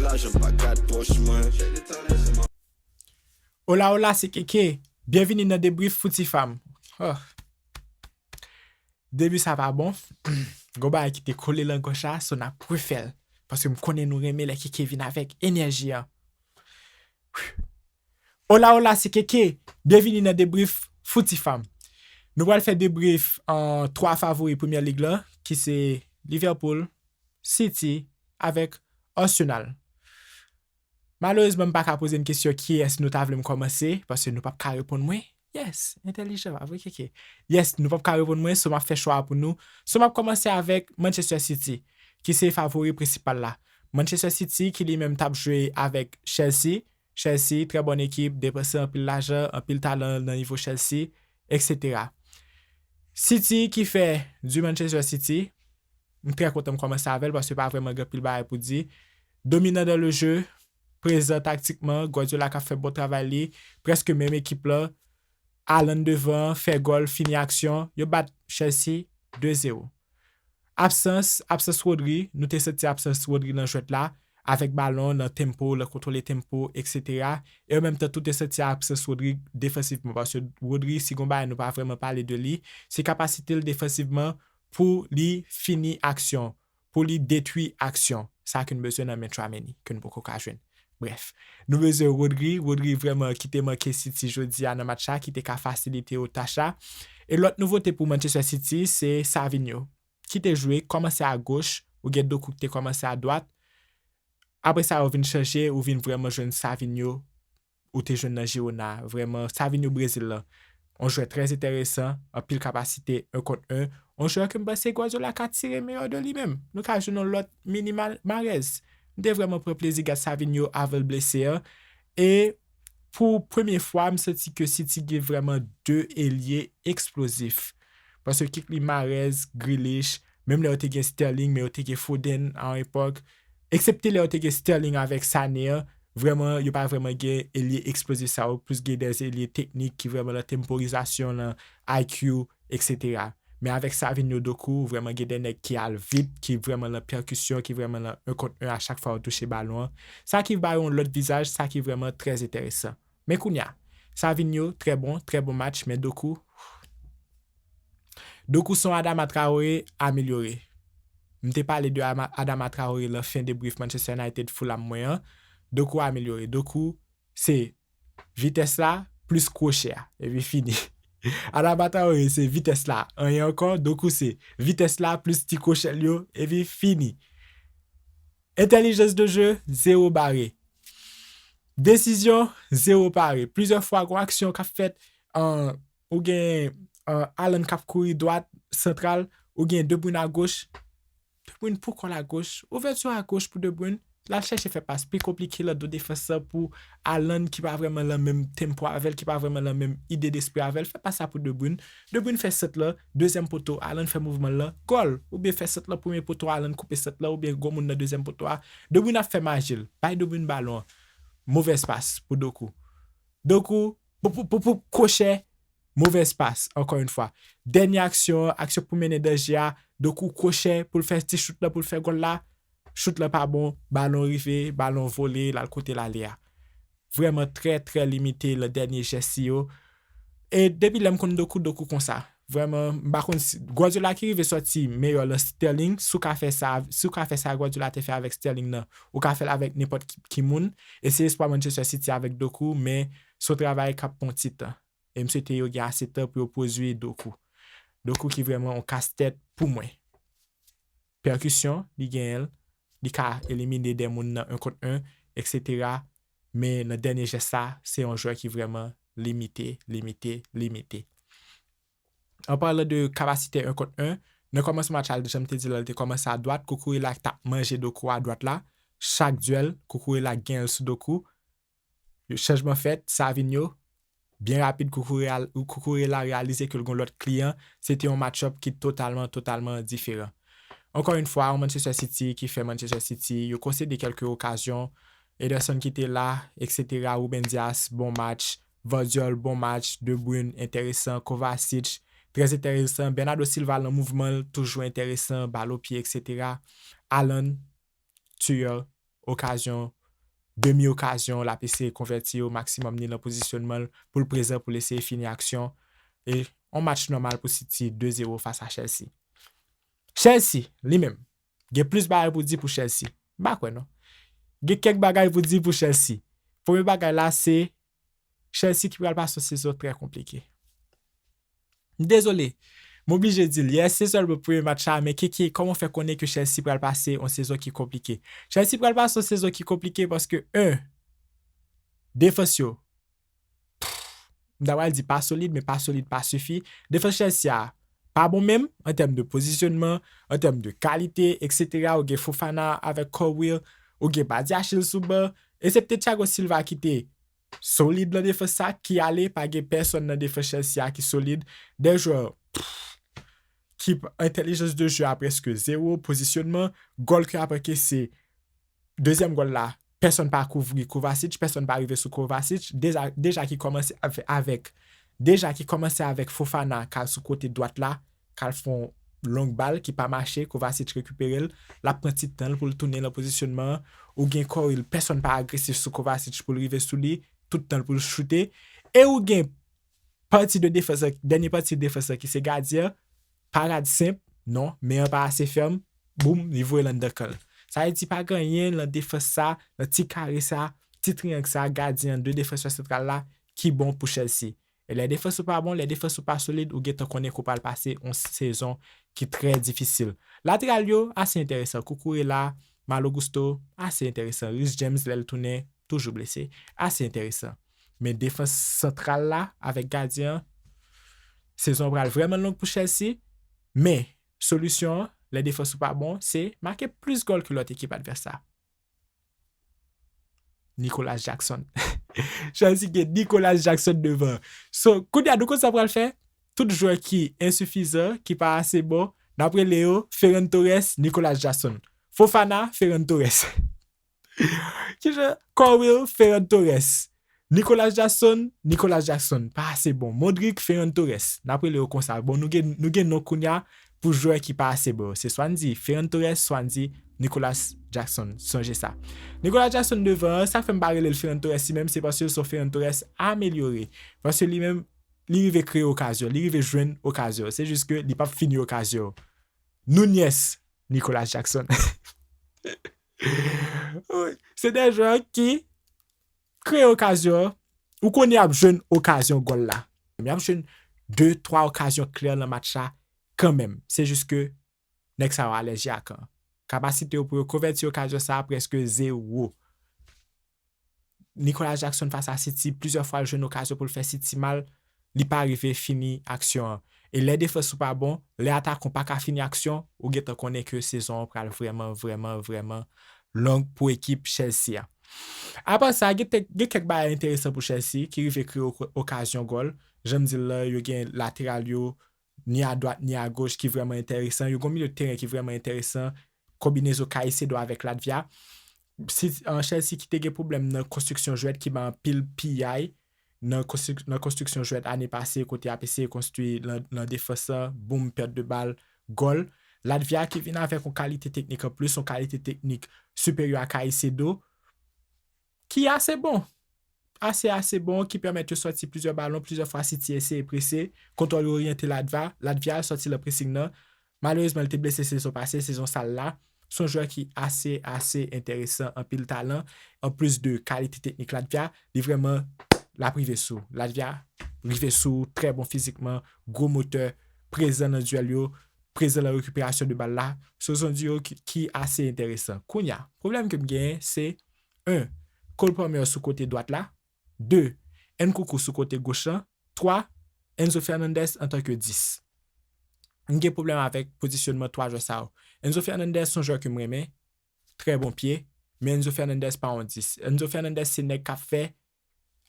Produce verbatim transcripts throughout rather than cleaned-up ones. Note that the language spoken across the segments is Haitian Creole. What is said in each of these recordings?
Lajan pa gad pòch mwen. Hola, hola, se Keke. Byenvini nan Debrief Fouti Fam. Oh. Debi sa pa bon. Gon bagay ki te kole lan gòj la, so n ap refè l. Paske m konnen nou renmen lè Keke vin avèk enèji an. Hola, hola, se Keke. Byenvini nan Debrief Fouti Fam. Nou pral fè debrief an twa favori Premier League la, ki se Liverpool, City avèk Arsenal. Malerezman, m pa ka poze n kesyon kiyès nou ta vle m kòmanse, paske nou p ap ka reponn mwen. Yes, entèlijan, pa vre, Keke? Yes, nou p ap ka reponn mwen, so m ap fè chwa a pou nou. So m ap kòmanse avèk Manchester City, ki se favori prensipal la. Manchester City ki li menm t ap jwe avèk Chelsea. Chelsea, trè bòn ekip, depanse anpil lajan, anpil talan nan nivo Chelsea, et cetera. City ki fè di Manchester City, m trè kontan m kòmanse avè l paske pa vrèman gen anpil bagay pou di. Dominan dans le jeu, prezan taktikman, Guardiola k ap fè bon travay li, prèske menm ekip la, Haaland devan, fè gòl, fini aksyon, yo bat Chelsea de zewo. Absans, absans Rodri, nou te santi absans Rodri nan jwèt la, avèk balon, nan tempo, nan kontwole tempo, et cetera. E an menm tan tou te santi absans Rodri defansivman, paske Rodri, si gon bagay nou pa vrèman pale de li, se kapasite l defansivman pou li fini aksyon, pou li detwi aksyon. Sa ke n bezwen nan men Tchouaméni, ke n poko ka jwenn. Brèf, nou bezwen Rodri. Rodri vrèman ki te manke City jodi a nan match la, ki te ka fasilite yo tach la. E lòt nouvote pou Manchester City, se Savinho, ki te jwe, kòmanse a goch, ou gen Doku ki te kòmanse a dwat. Apre sa, yo vin chanje, ou vin vrèman jwenn Savinho, ou te jwenn nan Girona. Vrèman, Savinho Brezil la, yon jwè trè enteresan, anpil kapasite, un kont un. Yon jwè ke m panse Guardiola ka tire meyè de li menm. Nou ka jwenn yon lòt mini Ma-, Mahrez. M te vrèman pran plezi gad Savinho avan l blese an. E pou premye fwa, m santi ke City gen vrèman de elye eksplozif. Paske kit li Mahrez, Grealish, menm lè yo te gen Sterling, men yo te gen Foden a yon epòk. Eksepte lè yo te gen Sterling avèk Sané an, vrèman, yo pa vrèman gen elye eksplozif sa yo, plis gen de elye teknik ki vrèman nan temporizasyon, nan I Q, et cetera. Men avèk Savinho, Doku, vrèman gen de nèg ki al vit, ki vrèman nan pèkisyon, ki vrèman nan un kont un a chak fwa yo touche balon an. Sa ki ba yo yon lòt vizaj, sa ki vrèman trè enteresan. Men kounye a, Savinho, trè bon, trè bon match, men Doku, Doku se yon Adama Traoré amelyore. M te pale de Ama-, Adama Traoré lan fen debrief Manchester United Fulham mwen an. Doku amelyore. Doku se vitès la plis kwochè a. Epi fini. Adama Traoré se vitès la, anyen ankò. Doku se vitès la plis ti kwochè l yo, epi fini. Entèlijans de jeu, zewo bare. Desizyon, zewo pare. Plizyè fwa, gon aksyon k ap fèt, an, ou gen, an, Haaland k ap kouri dwat, santral, ou gen De Bruyne a goch. De Bruyne pou kòl a goch. Ouvèti a goch pou De Bruyne. L al chèche fè pas pi konplike lan do defans lan pou Haaland ki pa vrèman lan menm tempo avè l, ki pa vrèman lan menm ide despri avè l. Fè pas la pou De Bruyne. De Bruyne fè sant lan, dezyèm poto, Haaland fè mouvman l lan, gòl! Oubyen fè sant lan, premye poto, Haaland koupe sant lan, oubyen gon moun nan dezyèm poto a. De Bruyne ap fè maji l. Bay De Bruyne balon an. Movèz pas pou Doku. Doku, pou, pou, pou, pou kwochè, movèz pas, ankò yon fwa. Dènye aksyon, aksyon pou mennen danje a, Doku kwochè pou l fè ti chout lan, pou l fè gòl la. Chout lan pa bon, balon rive, balon vole, l al kote l ale a. Vrèman trè, trè limite lan dènye jès li yo. E depi lè m konn Doku, Doku konsa. Vrèman, m pa konn si Guardiola ki rive sòti meyè lan Sterling, si w ka fè sa, si w ka fè sa Guardiola te fè avèk Sterling nan, ou ka fè l avèk nenpòt ki, ki moun. E se espwa Manchester City avèk Doku, men se yon travay k ap pran ti tan. E m swete yo gen ase tan pou yo pwodui Doku. Doku ki vrèman yon kastèt pou mwen. Pèkisyon, li genyen l, li ka elimine de moun nan un kont un, et cetera. Men nan dènye jès sa, se yon jwè ki vrèman limite, limite, limite. An palan de kapasite un kont un, nan kòmansman match la, jan m te di la, li te kòmanse a dwat, Kukurela t ap manje Doku a dwat la. Chak dyèl, Kukurela genyen l sou Doku. Yo chanjman fèt, Savinho, byen rapid, Kukurela, Kukurela reyalize ke l gon lòt kliyan. Se te yon match-up ki totalman, totalman diferan. Ankò yon fwa, yon Manchester City ki fè Manchester City, yo konsede kèlke okazyon. Ederson ki te la, et cetera. Ruben Dias, bon match. Gvardiol, bon match. De Bruyne, enteresan. Kovacic, trè enteresan. Bernardo Silva, lan mouvman l, toujou enteresan. Bal o pye, et cetera. Haaland, tiyè, okazyon, demi okazyon, l ap eseye konvèti yo maksimòm ni nan pozisyonman l pou l prezan pou l eseye fini aksyon. E yon match nòmal pou City de zewo fas a Chelsea. Chelsea, li menm, gen plis bagay pou di pou Chelsea. M pa kwè non. Gen kèk bagay pou di pou Chelsea. Premye bagay la, se Chelsea ki pral pase yon sezon trè konplike. M dezole. M oblije di l. Yes, se sèlman premye match la, men Keke, kòman w fè konnen ke Chelsea pral pase yon sezon ki konplike? Chelsea pral pase yon sezon ki konplike paske, en, defans yo, m ta pral di pa solid, men pa solid pa sifi. Defans Chelsea a pa bon menm, an tèm de pozisyonman, an tèm de kalite, etsetera. Ou gen Fofana avèk Colwill, ou gen Badiashile sou ban, eksepte Thiago Silva ki te solid nan defans sa, ki ale, pa gen pèsonn nan defans Chelsea a ki solid. De jwè, pff, ki entèlijans de jeu a prèske zewo, pozisyonman, gòl ke ap ankese, dezyèm gòl la, pèsonn pa kouvri Kovacic, pèsonn pa rive sou Kovacic, deja, deja ki kòmanse avè-, avèk, deja ki kòmanse avèk Fofana k al sou kote dwat la, k al fè yon long bal ki pa mache, Kovacic rekipere l, l ap pran ti tan l pou l tounen nan pozisyonman an, ou gen Colwill, pèsonn pa agresif sou Kovacic pou l rive sou li, tout tan l pou l choute, e ou gen pati de defans lan, dènye pati defans lan ki se gadyen an, parad senp, non, men an pa ase fèm, boum, li voye l anndan kan l. Sa vle di pa gen anyen nan defans sa, nan ti kare sa, ti triyang sa, gadyen an, de defansè santral la, ki bon pou Chelsea. E lè defans ou pa bon, lè defans ou pa solid, ou gentan konnen ke w pral pase yon sezon ki trè difisil. Lateral yo, ase enteresan. Cucurella, Malo Gusto, ase enteresan. Reece James, lè l tounen, toujou blese, ase enteresan. Men defans santral la, avèk gadyen an, sezon an pral vrèman long pou Chelsea. Men, solisyon an, lè defans ou pa bon, se make plis gòl ke lòt ekip advès la. Nicolas Jackson. Chelsea gen Nicolas Jackson devan. So, kounye a, nou konn sa pral fè? Tout jwè ki ensifizan, ki pa ase bon, n ap rele yo Ferran Torres, Nicolas Jackson. Fofana, Ferran Torres. Kijan? Colwill, Ferran Torres. Nicolas Jackson, Nicolas Jackson, pa ase bon. Modric, Ferran Torres. N ap rele yo konsa. Bon, nou gen, nou gen non kounye a pou jwè ki pa ase bon. Se swa n di Ferran Torres, swa n di Nicolas Jackson. Sonje sa. Nicolas Jackson devan an, sa k fè m pa rele l Ferran Torres li menm, se paske l se yon Ferran Torres amelyore. Paske li menm, li rive kreye okazyon, li rive jwenn okazyon. Se jis ke li p ap fini okazyon. Nunez, Nicolas Jackson. Wi, se de jwè ki kreye okazyon, ou konnen y ap jwenn okazyon gòl la. Men y ap jwenn de, twa okazyon klè nan match la kanmenm. Se jis ke nèg sa yo alèji ak an. Kapasite yo pou yo konvèti okazyon sa a prèske zewo. Nicolas Jackson fas a City, plizyè fwa l jwenn okazyon pou l fè City mal, li pa rive fini aksyon an. E lè defans ou pa bon, lè atak ou pa ka fini aksyon, ou gentan konnen ke sezon an pral vrèman, vrèman, vrèman long pou ekip Chelsea a. Apa sa, gen te-, gen kèk bagay enteresan pou Chelsea ki rive kreye ok-, okazyon gòl. Jan m di l la, yo gen lateral yo, ni a dwat, ni a goch, ki vrèman enteresan. Yo gen yon milye de teren ki vrèman enteresan. Konbinezon Caicedo avèk Lavia. Si, an, Chelsea ki te gen pwoblèm nan konstriksyon jwèt, ki bay anpil piyay nan konstrik-, nan konstriksyon jwèt ane pase, kote y ap eseye konstwi lan, lan defans lan, boum, pèt de bal, gòl. Lavia ki vin avèk yon kalite teknik anplis, yon kalite teknik siperyè a Caicedo, ki ase bon. Ase, ase bon, ki pèmèt yo sòti plizyè balon, plizyè fwa City eseye prese, kontwòl yo oryante Lavia, Lavia sòti lan pressing nan. Malerezman, li te blese sezon pase, sezon sa l la. Se yon jwè ki ase, ase enteresan, anpil talan. Anplis de kalite teknik Lavia, li vrèman, l ap rive sou. Lavia rive sou, trè bon fizikman, gwo motè, prezan nan dyèl yo, prezan nan rekiperasyon de bal la. Se yon duo ki, ki ase enteresan. Kounye a, pwoblèm ke m genyen, se, en, Cole Palmer sou kote dwat la, de, Nkunku sou kote goch lan, twa, Enzo Fernandez antanke dis. M gen pwoblèm avèk pozisyonman twa jwè sa yo. Enzo Fernandez se yon jwè ke m renmen, trè bon pye, men Enzo Fernandez pa yon dis. Enzo Fernandez se nèg k ap fè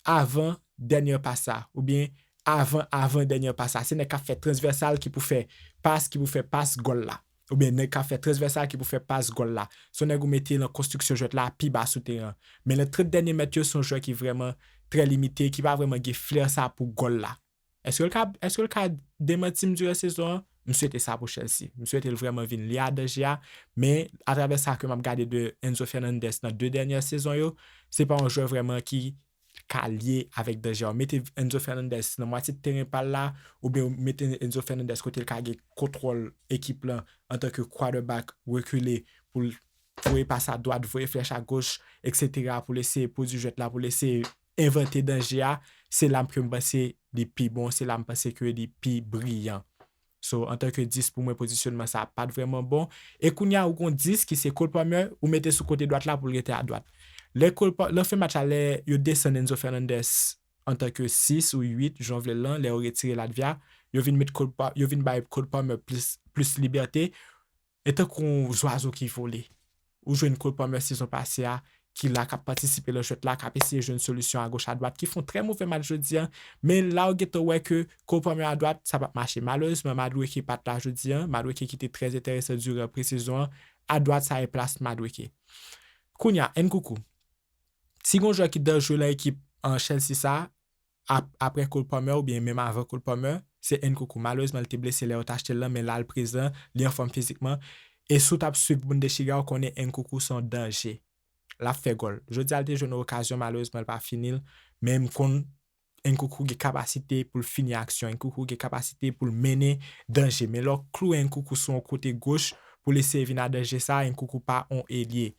avan dènye pas la, oubyen avan, avan dènye pas la. Se nèg k ap fè transvèsal ki pou fè pas, ki pou fè pas gòl la. Oubyen nèg k ap fè transvèsal ki pou fè pas gòl la. Se yon nèg ou mete lan konstriksyon jwèt la pi ba sou teren an. Men lan trant dènye mèt yo, se yon jwè ki vrèman trè limite, ki pa vrèman gen flè sa pou gòl la. Èske l ka, èske l ka demanti m diran sezon an? M swete sa pou Chelsea. M swete l vrèman vin lye a danje a. Men, atravè sa ke m ap gade de Enzo Fernandez nan de dènyè sezon yo, se pa yon jwè vrèman ki ka lye avèk danje a. Ou mete Enzo Fernandez nan mwatye teren pa l la, oubyen ou mete Enzo Fernandez kote l ka gen kontwòl ekip lan antanke quarterback rekile pou l voye pas a dwat, voye flèch a goch, etsetera, pou l eseye pwodui jwèt la, pou l eseye envante danje a, se la m ke m panse li pi bon, se la m panse ke li pi briyan. So, antanke dis pou mwen, pozisyonman sa a pa t vrèman bon. E kounye a, ou gon dis ki se Cole Palmer, ou mete sou kote dwat la pou l rete a dwat. Lè Cole Pa-, nan fen match la, lè yo desann Enzo Fernandez antanke sis ou uit, jan w vle l lan, lè yo retire Latvia, yo vin met Cole Pa-, yo vin bay Cole Palmer plis, plis libète. E tankou yon zwazo ki vole. Ou jwenn Cole Palmer sezon pase a, ki la, k ap patisipe nan jwèt la, k ap eseye jwenn solisyon agoch adwat, ki fè yon trè move match jodi a. Men la, ou gentan wè ke Cole Palmer adwat, sa p ap mache. Malerezman, Madueke pa t la jodi a. Madueke ki te trè enteresan diran presezon an. Adwat, sa e plas Madueke. Kounye a, Nkunku. Si gon jwè ki danjere nan ekip an Chelsea sa, ap-, apre Cole Palmer oubyen menm avan Cole Palmer, se Nkunku. Malerezman, li te blese lè yo t achte l lan, men la l prezan, li anfòm fizikman. E si w t ap swiv Bundesliga, w konnen Nkunku se yon danje. L ap fè gòl. Jodi a, l te jwenn yon okazyon, malerezman, l pa fini l. Men m konn Nkunku gen kapasite pou l fini aksyon. Nkunku gen kapasite pou l mennen danje. Men lè w klouwe Nkunku sou yon kote goch pou l eseye vin a danje sa, Nkunku pa yon elye.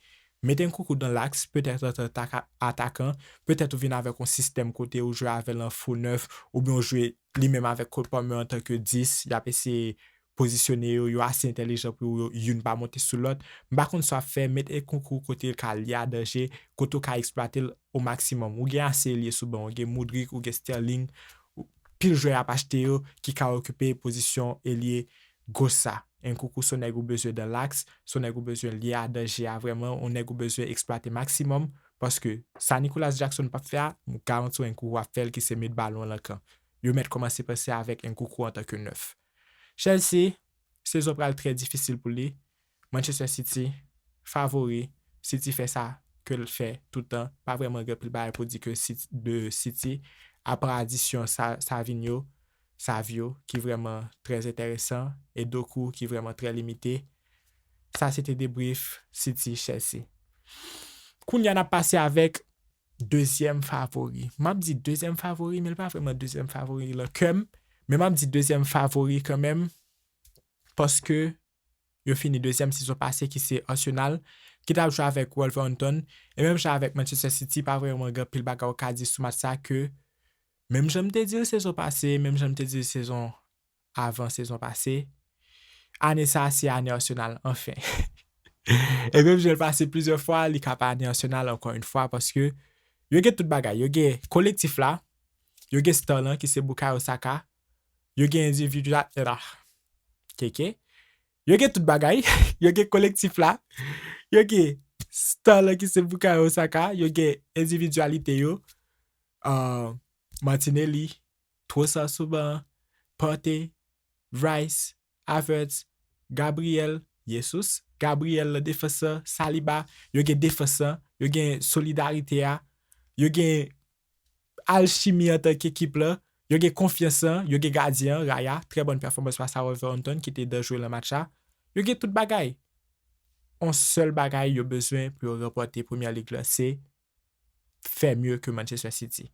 Mete Nkunku dan laks, petèt antan ataka-, atakan, petèt ou vin avèk yon sistèm kote ou jwe avè l an fo nèf, oubyen ou jwe li menm avèk Cole Palmer antanke dis, y ap eseye pozisyone yo, yo ase entèlijan pou yo youn pa monte sou lòt. M pa konn sa w ap fè, met Nkunku kote l ka lye a danje, kote w ka eksplwate l o maksimòm. Ou gen ase elye sou ban, ou gen Mudryk, ou gen Sterling, ou, pil jwè y ap achte yo ki ka okipe pozisyon elye goch sa. Nkunku se yon nèg ou bezwen dan laks, se yon nèg ou bezwen lye a danje a vrèman, yon nèg ou bezwen eksplwate maksimòm, paske sa Nicolas Jackson p ap fè a, m garanti w Nkunku ap fè l ki se met balon an nan kan. Yo mèt kòmanse panse avèk Nkunku antanke nèf. Chelsea, sezon pral trè difisil pou li. Manchester City, favori. City fè sa ke l fè toutan. Pa vrèman gen anpil bagay pou di ke City, de City. Apa adisyon Sa-, Savinho, Savio, ki vrèman trè enteresan, e Doku, ki vrèman trè limite. Sa se te debrif City Chelsea. Kounye a n ap pase avèk dezyèm favori. M ap di dezyèm favori, men l pa vrèman dezyèm favori nan kè m. Men m ap di dezyèm favori kanmenm, paske yo fini dezyèm sezon pase, ki se Arsenal, ki t ap jwe avèk Wolverhampton. E menm jan avèk Manchester City, pa vrèman gen anpil bagay ou ka di sou match sa ke, menm jan m te di l sezon pase, menm jan m te di l sezon avan sezon pase, ane sa a se ane Arsenal, anfen. E menm jan l pase plizyè fwa, li ka pa ane Arsenal ankò yon fwa, paske yo gen tout bagay. Yo gen kolektif la, yo gen star lan ki se Bukayo Saka, yo gen endividyal, ah, keke. Yo gen tout bagay, yo gen kolektif la, yo gen star lan ki se Bukayo Saka, yo gen endividyalite yo, ah, Martinelli, Trossard sou ban, Partey, Rice, Havertz, Gabriel, Jesus, Gabriel nan defans lan, Saliba, yo gen defans lan, yo gen solidarite a, yo gen alchimi antanke ekip lan, yo gen konfyans lan, yo gen gadyen an, Raya, trè bòn pèfòmans fas a Wolverhampton ki te danjere nan match la. Yo gen tout bagay. Yon sèl bagay yo bezwen pou yo ranpòte Premye Lig lan, se fè mye ke Manchester City.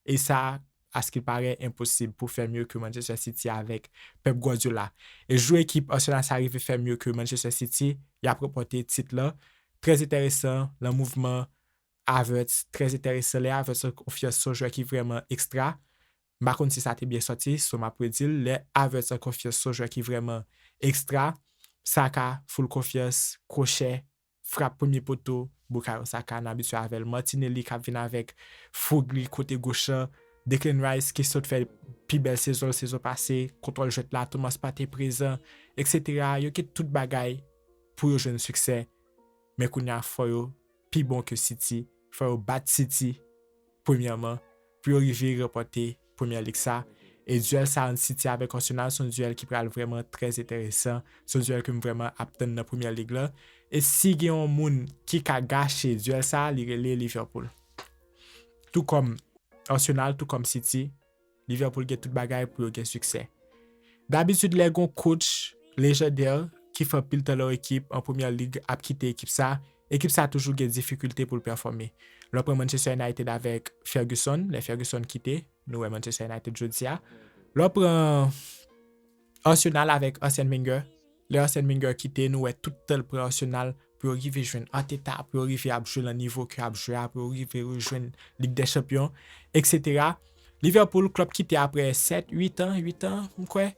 E sa, askilparè, enposib pou fè mye ke Manchester City avèk Pep Guardiola. E jou ekip Arsenal sa rive fè mye ke Manchester City, y ap ranpòte tit lan. Trè enteresan, lan mouvman Havertz, trè enteresan. Lè Havertz an konfyans, se yon jwè ki vrèman ekstra. M pa konn si sa te byen sòti, so m ap redi l. Lè Havertz an konfyans, se yon jwè ki vrèman ekstra. Saka, full konfyans, kwochè, frap premye poto, Bukayo Saka, n abitye avè l. Martinelli k ap vin avèk foug li kote goch lan. Declan Rice ki sot fè pi bèl sezon l sezon pase, kontwòl jwèt la, Thomas Partey prezan, etsetera. Yo gen tout bagay pou yo jwenn siksè. Men kounye a, fò yo pi bon ke City, fò yo bat City, premyèman, pou yo rive ranpòte Premye Lig sa. E dyèl sa ant City avèk Arsenal, se yon dyèl ki pral vrèman trè enteresan. Se yon dyèl ke m vrèman ap tann nan Premye Lig lan. E si gen yon moun ki ka gache dyèl sa, li rele Liverpool. Tou kòm Arsenal, tou kòm City, Liverpool gen tout bagay pou yo gen siksè. Dabitid, lè gon coach lejandè ki fè anpil tan nan yon ekip an Premyè Lig ap kite ekip sa, ekip sa toujou gen difikilte pou l pèfòme. Lè w pran Manchester United avèk Ferguson, lè Ferguson kite, nou wè Manchester United jodi a. Lè w pran Arsenal avèk Arsene Wenger, lè Arsene Wenger kite, nou wè tout tan l pran Arsenal pou yo rive jwenn Arteta, pou yo rive ap jwe nan nivo ke ap jwe a, pou yo rive rejwenn Lig dè Chanpyon, et cetera. Liverpool, Klopp kite apre sèt, uit an, uit an, m kwè.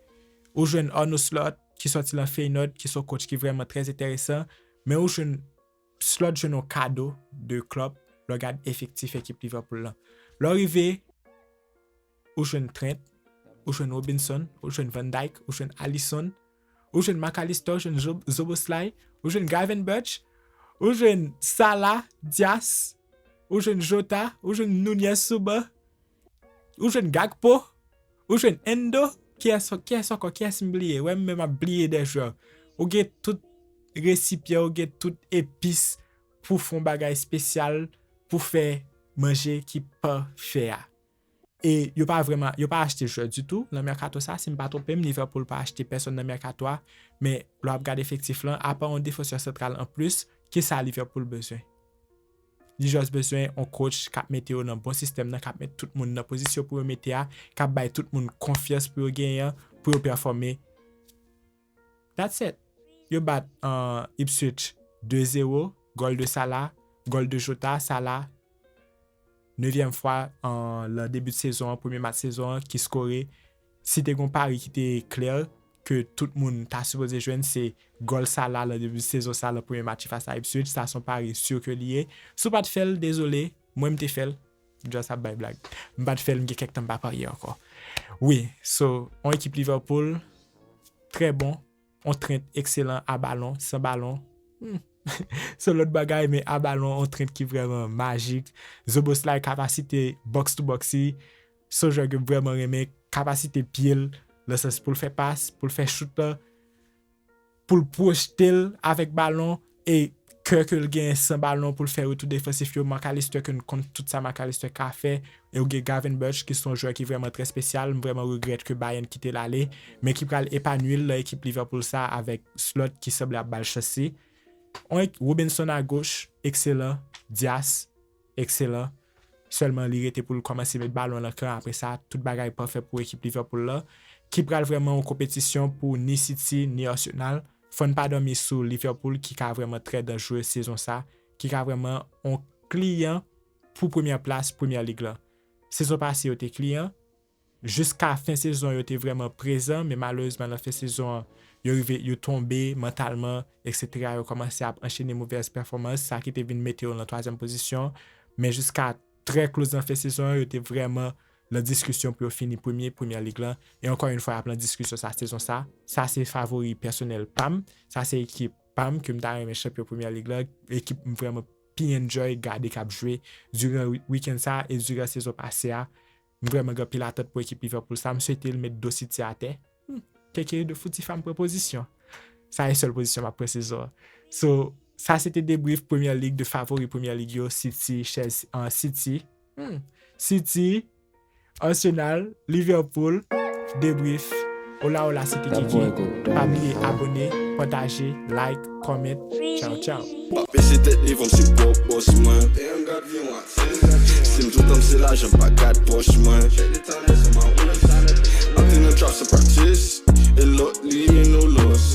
Ou jwenn Arne Slot, ki sòti nan Feyenoord, ki se yon coach ki vrèman trè enteresan, men ou jwenn Slot jwenn yon kado de Klopp, lè w gade efektif ekip Liverpool lan. Lè w rive, ou jwenn Trent, ou jwenn Robinson, ou jwenn Van Dijk, ou jwenn Alisson, ou jwenn Mac Allister, ou jwenn Zo-, Szoboszlai, ou jwenn Gravenberch, ou jwenn Salah, Dias, ou jwenn Jota, ou jwenn Nunez sou ban, ou jwenn Gakpo, ou jwenn Endo, kiyès, kiyès ankò, kiyès m bliye? Wè, m menm ap bliye de jwè. Ou gen tout resipyan, ou gen tout epis pou fè yon bagay espesyal, pou fè manje ki pafè a. E yo pa vrèman, yo pa achte jwè ditou nan mèkato sa, si m pa twonpe m, Liverpool pa achte pèsonn nan mèkato a, men lè w ap gade efektif lan, apa yon defansè santral anplis, kisa Liverpool bezwen? Li just bezwen yon coach k ap mete yo nan bon sistèm nan, k ap met tout moun nan pozisyon pou yo mete a, k ap bay tout moun konfyans pou yo genyen, pou yo pèfòme. That's it. Yo bat, uh, Ipswich de zewo, gòl de Salah, gòl de Jota, Salah, nevyèm fwa, uh, nan debi de sezon an, premye match sezon an, ki skore. Si te gon pari ki te klè, ke tout moun ta sipoze jwenn, se gòl Salah nan debi de sezon sa, nan premye match li fas a Ipswich, sa se yon pari si ke li ye. Si w pa t fè l, dezole, mwen m te fè l. Just ap bay blag. M pa t fè l, m gen kèk tan m pa parye ankò. Wi, so, yon ekip Liverpool, trè bon, yon Trent ekselan a balon, san balon. Hmm. Se lòt bagay, men a balon, yon Trent ki vrèman majik. Szoboszlai, kapasite box to box li, se yon jwè ke m vrèman renmen, kapasite pye l, nan sans pou l fè pas, pou l fè chout la, pou l pwojte l avèk balon, e kè ke l genyen san balon pou l fè retou defansif yo, Mac Allister, ke n konn tout sa Mac Allister ka fè, e ou gen Gravenberch, ki se yon jwè ki vrèman trè espesyal, m vrèman regrèt ke Bayern kite l ale, men ki pral epanui l nan ekip Liverpool sa avèk Slot ki sanble ap ba l chans li. On ek-, Robinson a goch, ekselan, Dias, ekselan. Sèlman li rete pou l kòmanse met balon nan kan, apre sa, tout bagay pafè pou ekip Liverpool la, ki pral vrèman yon konpetisyon pou ni City, ni Arsenal. Fò n pa dòmi sou Liverpool ki ka vrèman trè danjere sezon sa, ki ka vrèman yon kliyan pou premyè plas Premyè Lig la. Sezon pase yo te kliyan, jiska fen sezon yo te vrèman prezan, men malerezman nan fen sezon an, yo rive, yo tonbe mantalman, et cetera. Yo kòmanse ap anchene movèz pèfòmans, sa ki te vin mete yo nan twazyèm pozisyon. Men jiska trè close nan fen sezon an, yo te vrèman nan diskisyon pou yo fini premye Premyè Lig lan. E ankò yon fwa, y ap nan diskisyon sa sezon sa. Sa se favori pèsonèl pa m. Sa se ekip pa m ke m ta renmen chanpyon Premyè Lig lan. Ekip m vrèman pi enjoy gade k ap jwe diran wi-, wikenn sa e diran sezon pase a. M vrèman gen anpil atant pou ekip Liverpool sa. M swete l met do City atè. Hmm. Keke de fouti fam pran pozisyon. Sa e sèl pozisyon m ap pran sezon an. So, sa se te debrif Premyè Lig de favori Premyè Lig yo, City, Chelsea, an City. Hmm. City, Arsenal, Liverpool, debrif. Hola, hola, se te Kiki. Pa bliye abone, pataje, like, comment. Tchao, tchao. Pa peze tèt devan m se pwòp bòs mwen. Si m toutan m se lajan pa gad pòch mwen. Antre nan trap san practice. E lòt li men no loss.